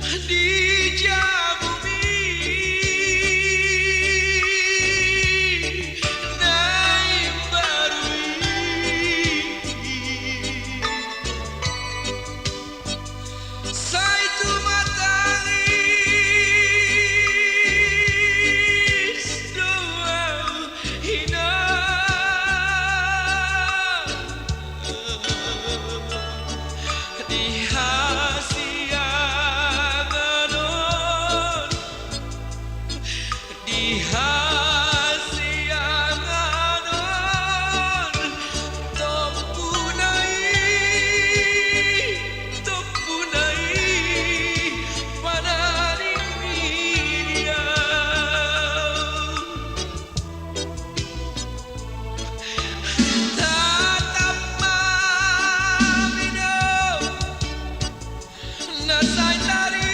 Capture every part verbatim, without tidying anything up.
Di jabumi na imbaru i. Sai tumatangis do au, inang, di hasiangan on. Di hasiangan on, tompuna i, tompuna i, pananingmi di au. Tatap ma minum. Na sai tariluilu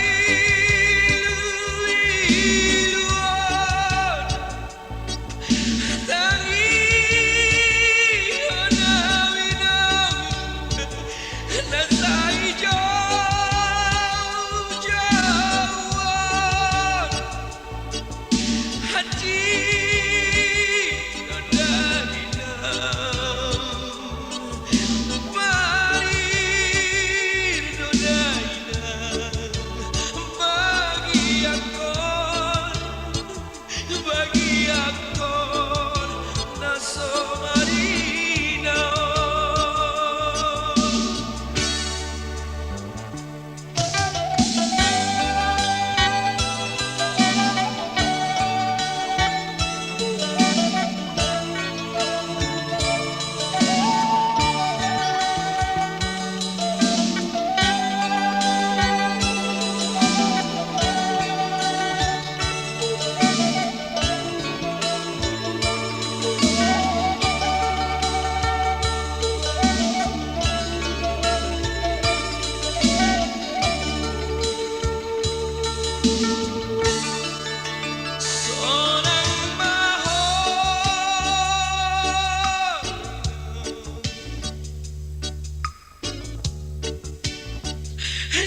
on, tangihon au inang, na sai joujou on. Hansit do da inang, parir do da inang, bagiankon, bagiankon na so marina on.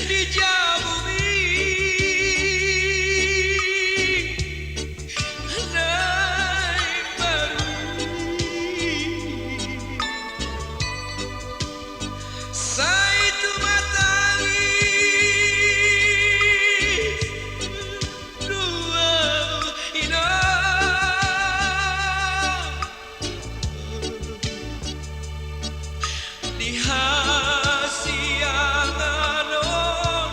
Di jabumi na imbaru i. Sai tumatangis do au inang. Di hasiangan on,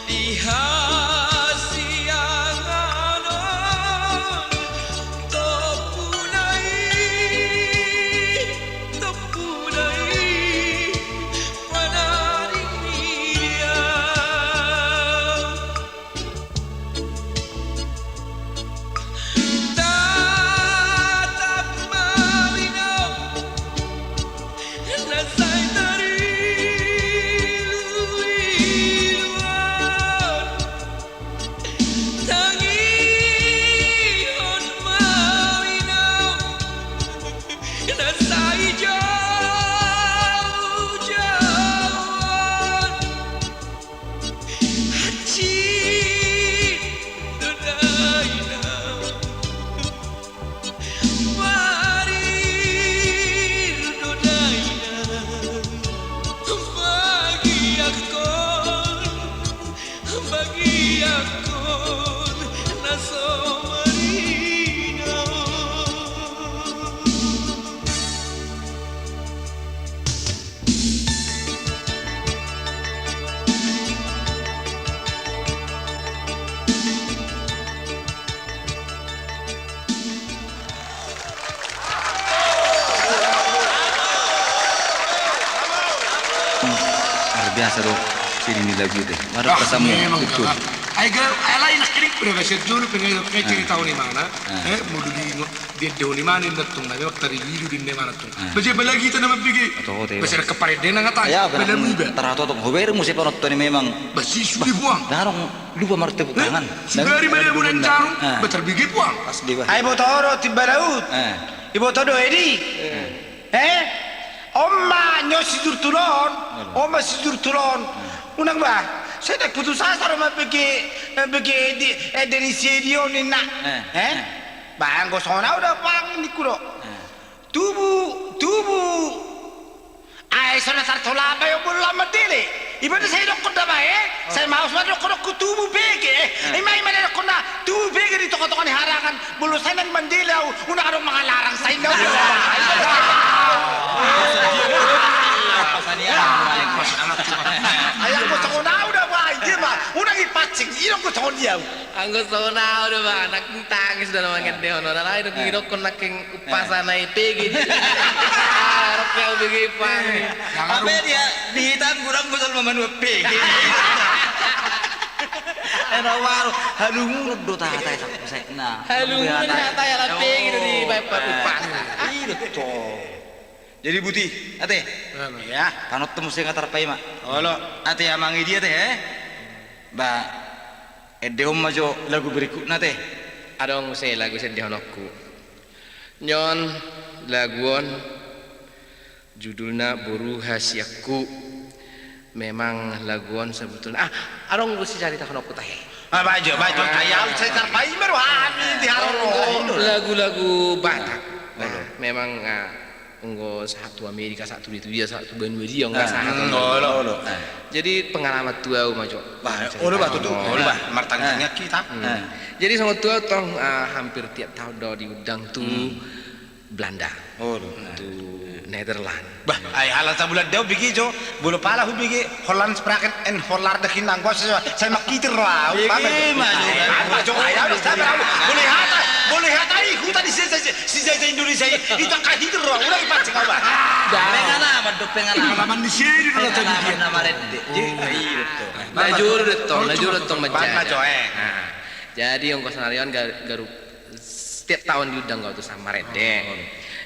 di hasiangan on, tompuna i, tompuna i, pananingmi di au. Tatap ma minum, na sai tariluilu on. Tangihon ma au inang, na sai joujou on. Hansit do da inang, parir do da inang, bagiankon, bagiankon na so marina on. Luar biasa do sini ni lagu te. Madok pasamu. Memang betul. Ai ga, ai lain na kiring pada basian jolo pengen, pengen cerita on imana. Eh, mulu di Dia, dia on imana inna tung, na memang tariluilu do inna imana tung. Bajai apalagi hita na mambege. Basa na keparet dena ngata. Balamu iba. Tarhato tong hober muse panonton i memang. Basi sude puang. Darong lupa martepuk tangan. Sudari mada bulan jarung. Batarbege puang. Ai boto do timba laut. Iboto do edi. Eh? On ma nyo sijurtulon, on ma sijurtulon. Unang bah, sai naeng putus asa do ma bege, bege di, eh, Dennis Edio ninna. Eh, eh? Bah, anggo songon au da pang ningku do. Tubu, tubu. Ai so na tartola bae on bolo lam mandele. Iba na sai dokkon da bae, sai maos ma dokkon dokkon tubu bege. Ima, ima na dokkon na tubu bege di tonga-tonga ni harangan. Bolo sai naeng mandele au, unang adong mangalarang sai na. Ai anggo songon au da bae, dia ma. Unang ipancing, idok songon dia au. Anggo songon au do ba, nangkin tangis do na mangendehon on, alai do ngidokkon nangkin umpasa na i pege. Ah, rok ya pege pang. Apa dia di hitam kurang gusol mamanu pege. Ena waro halungun do tata ya sapu sai na. Halungun do tata ya la pege do di bae pang. Ido to. Jadi buti, ate. Ya, panot temu sing atar paima. Olo, ate amang idia te, eh. Ba, endehon ma jo lagu berikutna te. Adong muse lagu sian endehononku. Nyon lagu on judulna Boru Hasianku. Memang lagu on sebetulna, ah, adong muse caritahononku tahe. Ah, bajo, bajo. Ai au sai tarpaima do hami di haro. Lagu-lagu Batak. Nah, memang, ah, Anggo sahat tu Amerika, sahat tu dia, sahat tu banua dia, anggo sahat. Jadi pengalaman tu au ma jo. Bah, olo bah, tutu, olo bah, martangiang hita. Jadi songon tu au tong, ah, hampir tiap tahun do diundang tu Belanda. Tu Netherlands. Bah, ai halak tu Belanda au bege jo, bolo pala hubege Hollandspraken en Hollarden hinan, gua sai, sai mangkitir ro au. Bege ma jo. Ai au do sabar au. Boleh hata, boleh hata i huta di si, si, si, si Indonesia i, i tangka hitir ro au, udah ipancing au bah. Pengalaman do, pengalaman. Pengalaman di sini do. Pengalaman na marende. Jadi, na jolo do tong, na jolo do tong manjadi. Jadi anggo sonari on garu, garu setiap tahun diundang au tu sian marende.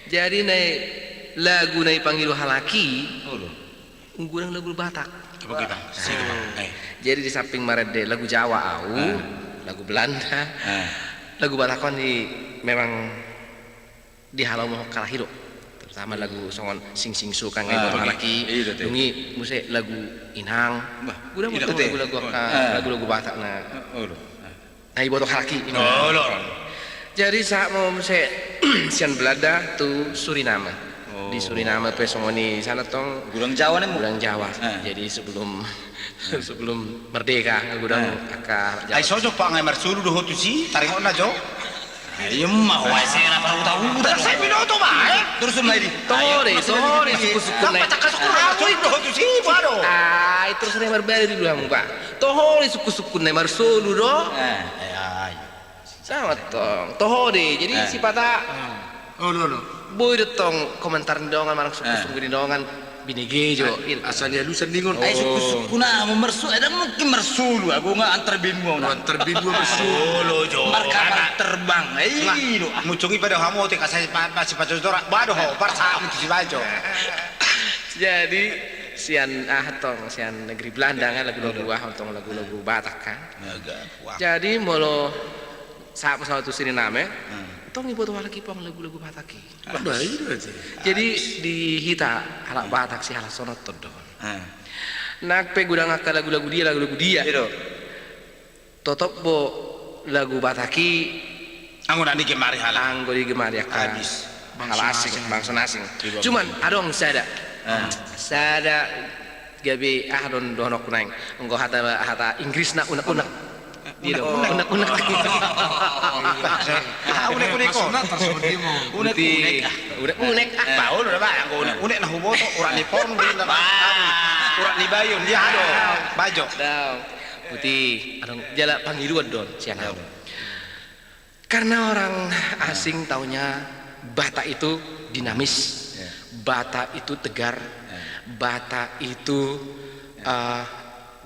Jadi na i lagu na ipangido halak i. Unggulang lagu Batak. Apa kita? Jadi di samping marende lagu Jawa au, lagu Belanda, lagu Batak on i memang dihalomohon halak i do. Terutama lagu songon Sing Sing Sukang, ah, iboto halak i. Dung i muse lagu Inang. Bah, godang ma lagu-lagu angka, lagu-lagu Batak na. Na iboto halak i. Olo. Jadi sahat ma muse sian Belanda tu Suriname. Di Suriname pe songon i, sana tong godang Jawa ninmu. Godang Jawa. Jadi sebelum, sebelum merdeka godang angka Jawa. Ai so jo pang ai marsolu do ho tusi, taringot na jo. Ai ma ho, ai sera pahuta-huta. Sai binoto bae. Torus ma i di. Toho do i, toho do i sungkun-sungkunna i. Ai torus ma i marbalik di luamu ba. Toho do i sungkun-sungkunna i, marsolu do. Sama tong. Toho do i. Jadi sipata boi do tong komentar ni dongan manang sungkun-sungkun ni dongan binege jo. Asa ni alusan ningon. Ai sungkun-sungkun ahu marsolu, ai dang mungkin marsolu, ahu nga antar benua. Antar benua marsolu. Markapal terbang. Ai do. Muncung i pada hamu te kasai pasi pajo dorak. Bado ho, parsa muncung si pajo. Jadi sian aha tong, sian negeri Belanda kan, lagu-lagu aha tong, lagu-lagu Batak kan. Jadi molo sahat ma tu Suriname, tong iboto halak i pang lagu-lagu Batak i. Jadi di hita halak Batak si halak sonon tondon. Nang pe godang angka lagu-lagu dia, lagu-lagu dia. Totop do lagu Batak i anggo na digemari halak. Anggo digemari angka halak asing, bangso na asing. Cuman adong sada. Sada gabe aha do dohononku naeng. Anggo hata, hata Inggrisna unek-unek. Dia do unek-unek. Unek-unek. Unek-unek. Bah, olo da bah, anggo unek-unek na huboto, urat ni porong, urat ni bayon, dia ado. Bajo. Putih, adong jala pangidoan do on sian ahu. Karena orang asing taunya Batak itu dinamis, Batak itu tegar, Batak itu, eh,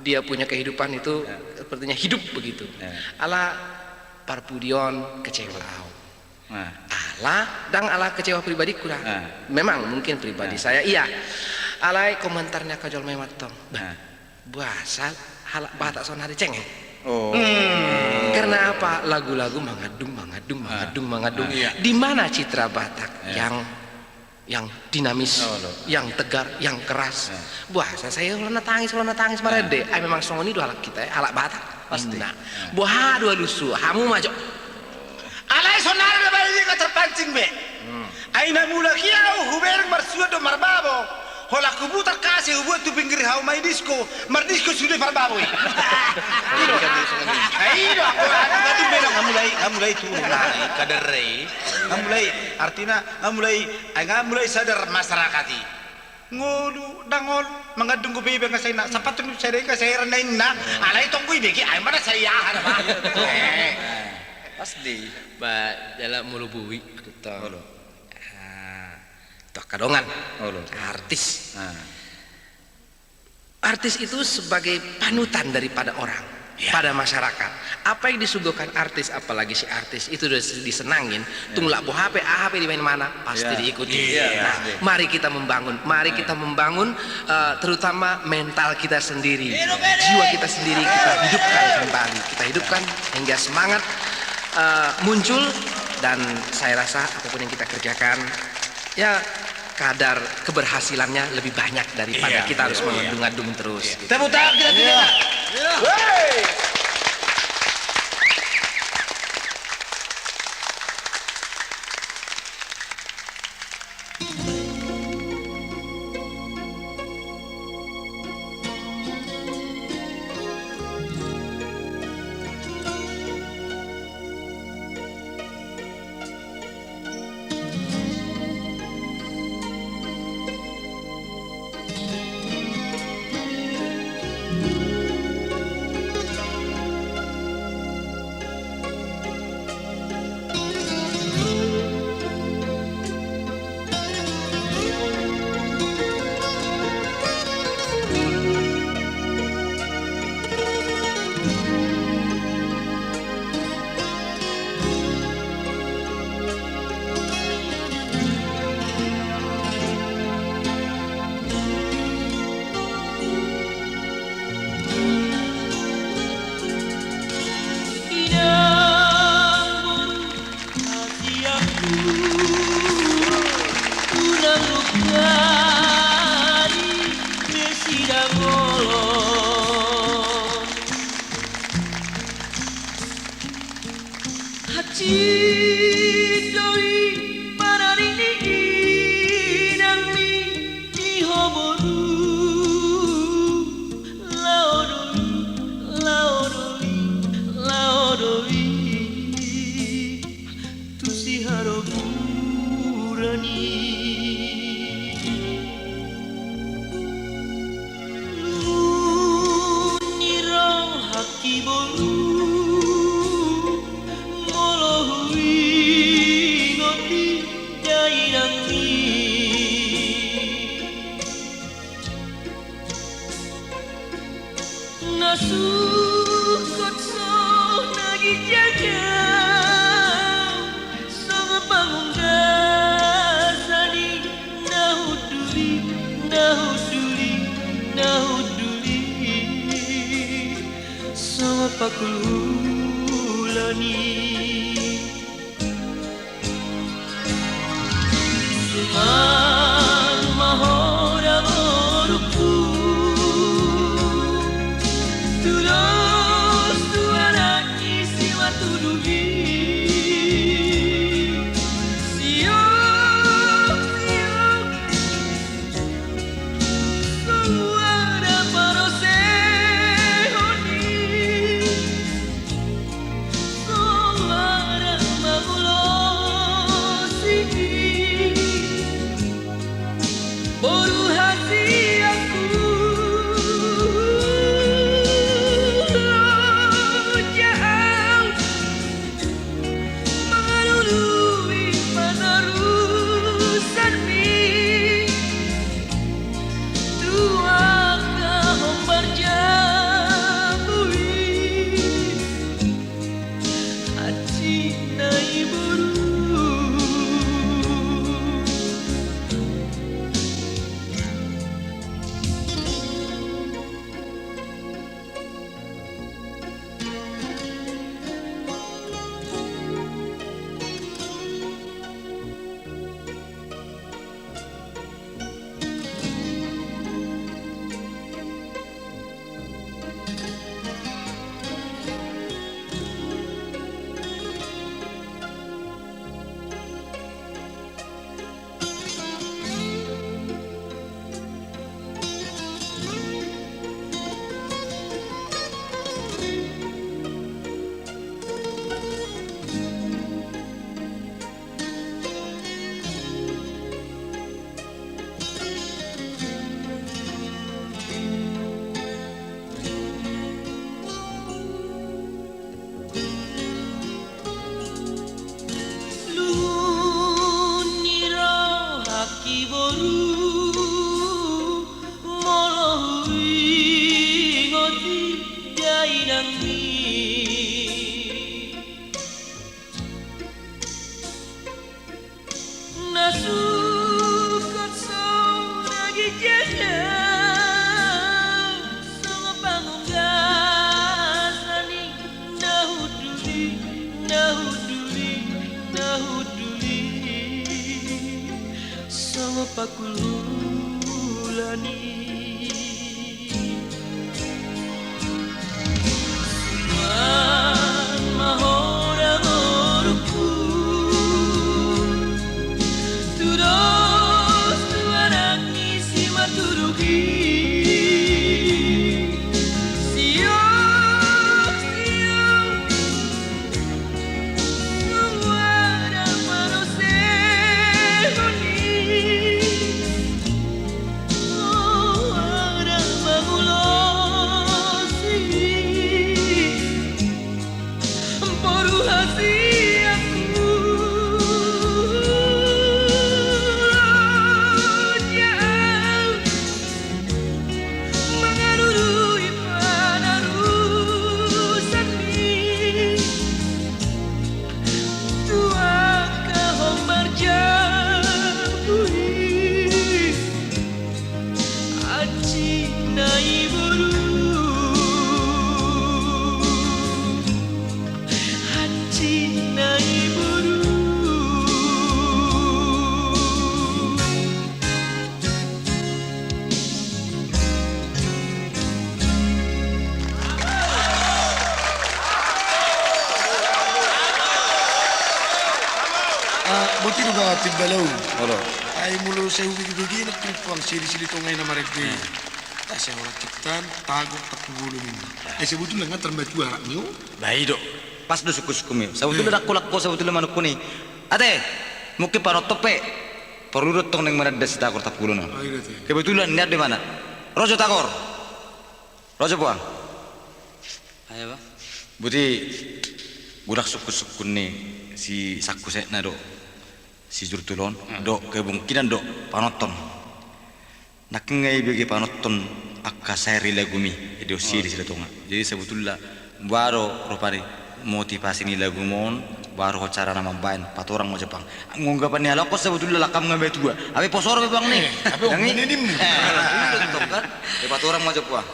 dia punya kehidupan itu sepertinya hidup begitu. Ala parpudi on kecewa ahu. Ala, dang ala kecewa pribadiku da. Memang mungkin pribadi saya iya. Alai komentar ni angka jolma i mantong. Bah, boasa halak Batak sonari cengeng? Karena apa? Lagu-lagu mangandung, mangandung, mangandung, mangandung. Di mana citra Batak yang Yang dinamis, oh, lo, yang tegar, yang keras. Eh. Boasa sai holan na tangis, holan na tangis, eh, marende. Ai memang songon i do halak hita, eh, halak Batak. Pasti. Nah, eh, boha do alushu, hamu ma jo. Alai sonari na baen i nga terpancing be. Hmm. Ai na mulak i au hubereng marsuan do marbabo. Holan hubutar kase hubuat tu pinggir hauma i disko. Mardisko sude parbabo i. Ai, i do, anggo, anggo, anggo, nga mulai, nga mulai tu, nah, i kadar i. Nga mulai, artina, nga mulai, ai, nga mulai sadar masyarakat i. Ngolu, dangol, mangandung gobe iba nga sai na, sapatu ni sada i nga sai rana inna, alai tonggo ibege, ai mana sai aha nama. Eh. Pasti. Ba, jala molo boi, aku tahu. Olo. Ah, tu angka dongan. Olo. Artis. Ah. Artis itu sebagai panutan daripada orang, ya, pada masyarakat. Apa yang disuguhkan artis, apalagi si artis itu udah disenangin, ya, tung lak boha pe, aha pe dimainmana, pasti, ya, diikuti. Iya, nah, pasti. Mari kita membangun, mari, ya, kita membangun, eh, terutama mental kita sendiri, iya, jiwa kita sendiri kita hidupkan kembali, kita hidupkan hingga semangat, eh, muncul, dan saya rasa apapun yang kita kerjakan, ya, kadar keberhasilannya lebih banyak daripada, iya, kita harus, iya, mengandung-andung terus, iya, gitu. Tepuk tangan kita, iya, kita. Iya. Wey. Inang boru hasianku, unang ruk ari be sidang olon. Hansit do i panaring ni inangmi di ho boru. Laho do i, laho do i, laho do i tu siharoburan i. Lungun ni rohangki boru, molo huingot i dainangmi. Na sungkot so na ginjang, songon pangunggasan i, na hundul i, na hundul i, na hundul i, songon pangkululan i. Suman ma ho da borungku, tudos tu anak ni simatudu i. Siok, siok, so huada parosehon i. So huada Hulani. Suang ma hona borungku, tudos tu anak ni simartudu i. Siok, siok. Mangarurui panarusan ni tu angka hombar jabu i. Hansit na i boru, hansit na i boru. Ah, boti do ba Timbalau. Olo. Ai molo sai hubege-bege nangkin puang sili-sili tonga i na marende. Hmm. Asa horas ciptaan, tagor, tampubolon ninna. Ai sebetulna nga tarmatua anak ni on. Ba i do. Pas do sungkun-sungkunmi. Sabotulna, hmm, ndang holan ho sabotulna manungkun i. Ate, mungkin panonton pe porlu do tong naeng mananda si tagor tampubolon on. Oh, iya, iya. Kebetulan nian do imana. Ro jo tagor. Ro jo puang. Ayo, Bang. Boti, godang sungkun-sungkun ni si sangku saetna do, si jurtul on, hmm, do kemungkinan do panonton. Nangkin nga ibege panonton angka syair ni lagumi, ede on sili-sili tonga. Jadi sebetulna, ba do rupani motivasi ni lagum on, ba do ho carana mambaen, patorang ma jo puang. Anggo unggapan ni halak on sebetulna langkam nga matua. Hape poso ro pe puang ni. Eh, hape unggapan ni. Iya do tong kan. Eh, patorang ma jo puang.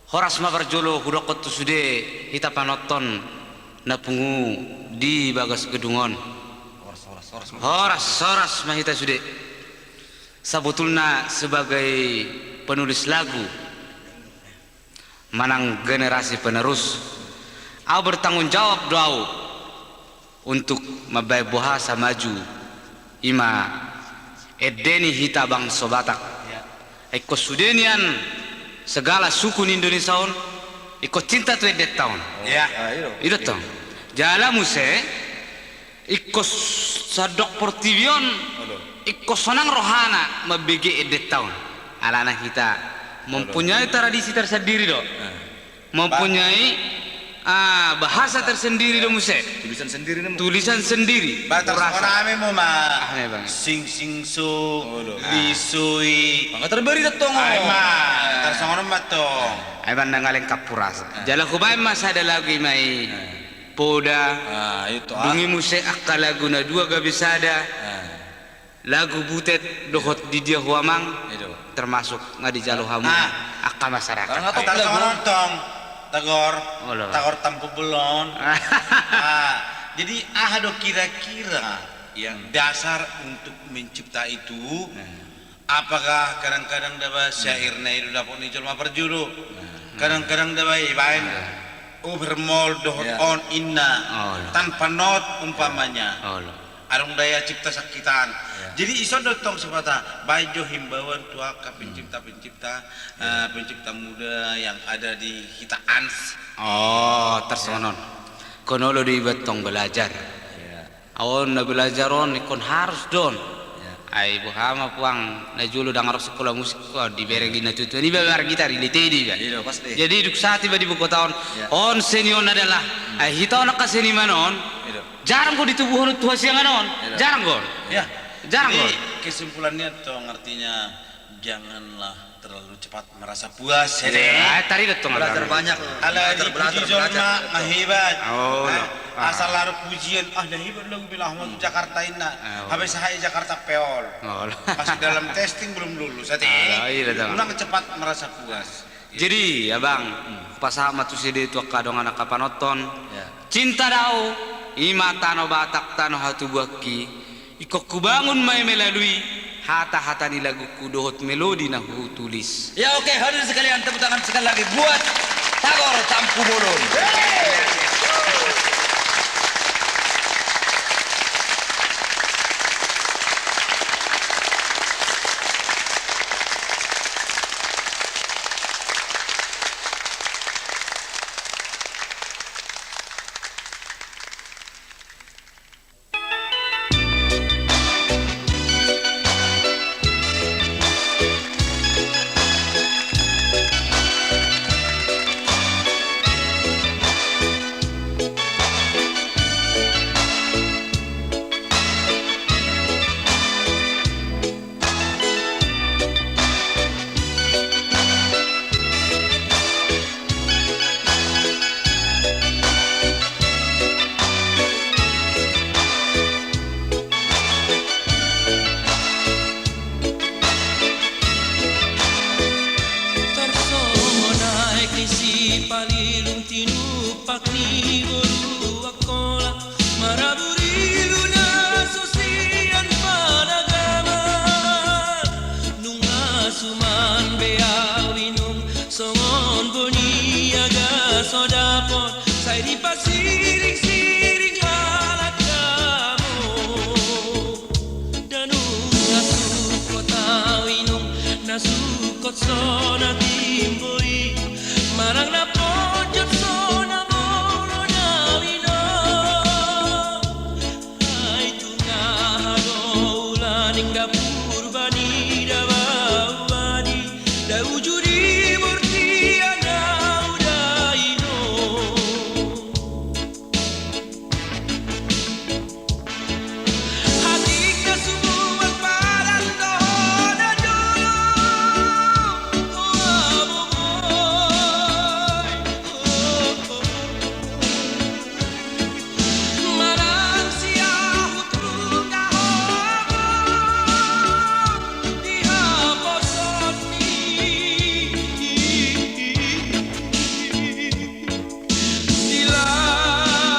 Horas ma parjolo hudokkon tu sude hita panonton na pungu di bagas gedung on. Horas, horas, horas ma. Horas, horas ma hita sude. Sabotulna sebagai penulis lagu manang generasi penerus, au bertanggung jawab do au untuk mambaen boha asa maju i ma ende ni hita bangso Batak. Ya. Ingkon sude nian segala suku ni Indonesia on ingkon cinta tu endenta on. Ya. Ah, iya. I do tong. Jala muse ingkon s-, sandok portibi on, olo, ingkon sonang rohana mambege endenta on. Alana hita, olo, mempunyai tradisi tersendiri do. Eh. Mempunyai, ah, bahasa tersendiri do muse. Tulisan sendiri do muse. Tulisan sendiri. Ba, tarsongon aha ma i ma. Ah, ne, Bang. Singsingso, olo, lisoi. Mangga tarbarita tong. Ai ma, tarsongon on ma tong. Ai ma, ndang lengkap hurasa. Eh. Jala hubaen ma sada lagu i ma i. Eh. Poda. Ah, itu, ah. Dung i muse angka lagu na dua gabe sada. Ah. Lagu butet dohot di dia ho amang. Itu. Termasuk nga dijalo hamu, ah, angka masyarakat. Tarsongon on tong, tagor. Olo. Tagor tampubolon. Ah, jadi aha do kira-kira yang dasar untuk mencipta itu? Nah. Apakah kadang-kadang daba syairna i do dapot ni jolma parjolo? Nah. Kadang-kadang daba ibaen, nah, overmall dohot, ya, on inna, olo, tanpa not umpamanya. Olo. Adong da ia cipta sangkitan. Ya. Jadi ison do tong sipata, baen jo himbauan tu angka pencipta-pencipta, ya, eh, pencipta muda yang ada di hita Ans. Oh, tarsongon on. Ya. Ingkon olo do iba tong belajar. Ya. Au on na belajar on ingkon harus do on. Ya. Ai boha ma puang na jolo ndang adong sikola musik, wah, dibereng di na tuatua niba margitar, dilehon i do iba. Iya, pasti. Jadi dung sahat iba di ibu kota on, ya, on seni on adalah, hmm, ai hita on angka seniman on, iya, jarang do ditubuhon tu hasiangan on. Iya. Jarang do on. Ya. Jarang do on. Jadi kesimpulannya tong artinya janganlah terlalu cepat merasa puas, ya. Iya. Ah, tadi do tong. Belajar banyak. Alai dipuji jolma nga hebat. Oh, nah, asal adong pujian, ah, na hebat lagu Bela Ahmad tu Jakarta inna. Ah, oh. Hape sahat i Jakarta pe ol. Oh. Masih dalam testing, belum lulus. Jadi, ah, iya, betul, unang cepat merasa puas. Jadi, Abang, hmm, pasahat ma tu sude tu angka dongan angka panonton. Ya. Cinta do au, i ma tano Batak, tano hatubuanki. Ingkon hubangun ma i melalui hata-hata ni laguku dohot melodi na hutulis. Ya, oke, hadirin sekalian, tepuk tangan sekali lagi buat Tagor Tampubolon. Tarsongon aek ni Sipalilung, tinumpak ni boru Angkola, maraburibu na so sian panagaman. Nunga suman be au inong songon boniaga so dapot, sai dipasiring-siring halak damo. Danum na sungkot au inong, na sungkot so na timbo i, manang na ponjot so na molo au inong. Ai tung aha do ulaning da Purba ni da Bau Badi, da uju di bortian au da inong.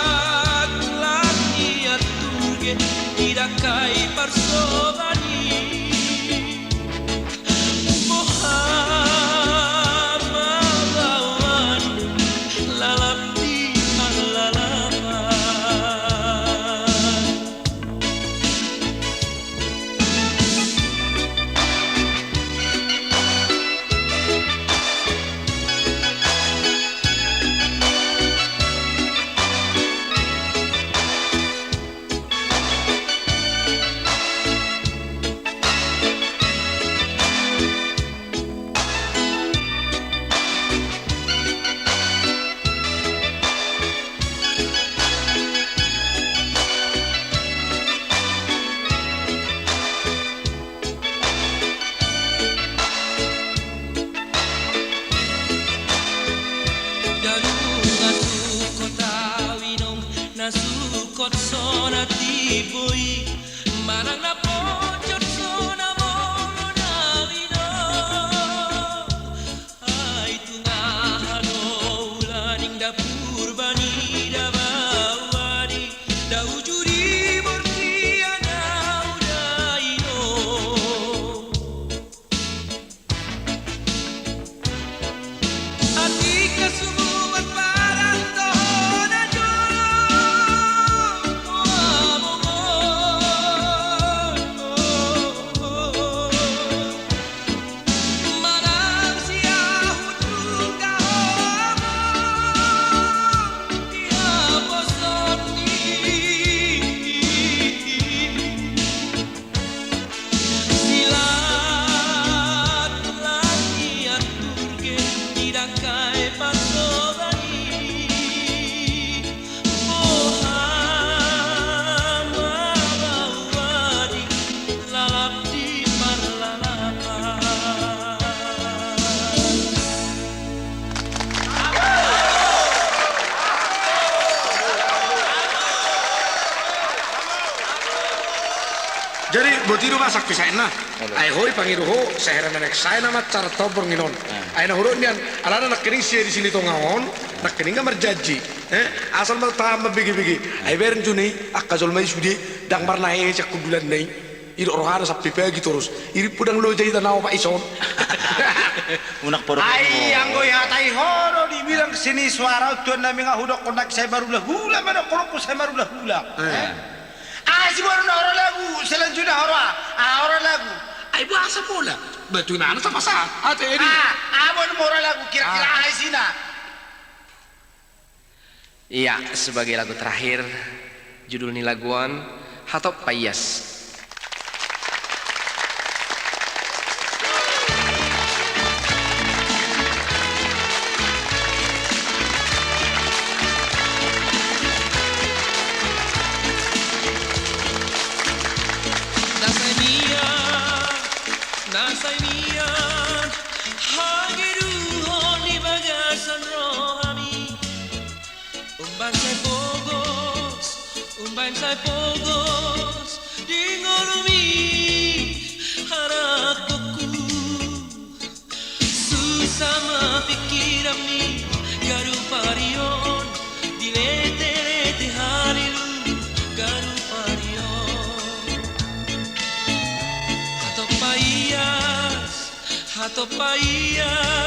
Silak-lak ni atur ge, didangkai parsoban i. Boha ma bau bani, lalap di parlalapan. Danum na sungkot au inong, na sungkot so na timbo i, manang na ponjot so na molo au inong. Ai tung aha do ulaning da Purba ni da Bau Badi, da uju di bortian au da inong. Atik na sumuan padan dohot na jolo. Manang siahut rungka homo di haposan ni. Silak-lak ni atur ge, didangkai parsoban i. Boha ma bau bani, lalap di parlalapan. Jadi boti do ma saksi saenna. Ai ho i pangido ho, sai hera na naeng sae nama acara tombor nginon. Ai na hudok nian, alana nangkining sia di Silitonga on, nangkining nga marjanji. Eh, asal ma tahan mambege-bege. Ai bereng jo ni angka jolma i sude, ndang marna hehe sian hundulanna i. Idok rohana sampe pagi torus. Irimpu ndang loja hita na opat ison. Unang podo. Ai anggo ihatai ho do dibilang seni suara on tuan nami, nga hudokkon nangkin sai marulahula ma dohononku, sai marulahula. Eh. Aha siboru na hora lagu selanjutna, hora? Ah, hora lagu. Ai boasa pola? Batu nana tapasa. Ate edi. Ah, ah, boru hora lagu kira-kira aha isina? Iya, sebagai lagu terakhir, judul ni lagu on Hatop Paias. Na sai mian, na sai mian hagedukon di bagasan rohami. Umbaen sai pogos, umbaen sai pogos di ngolumi, anakkonku. Susa ma pingkiranmi gadup ari on, dilete-lete halilu gadup ari on. Hatop paias, hatop paias.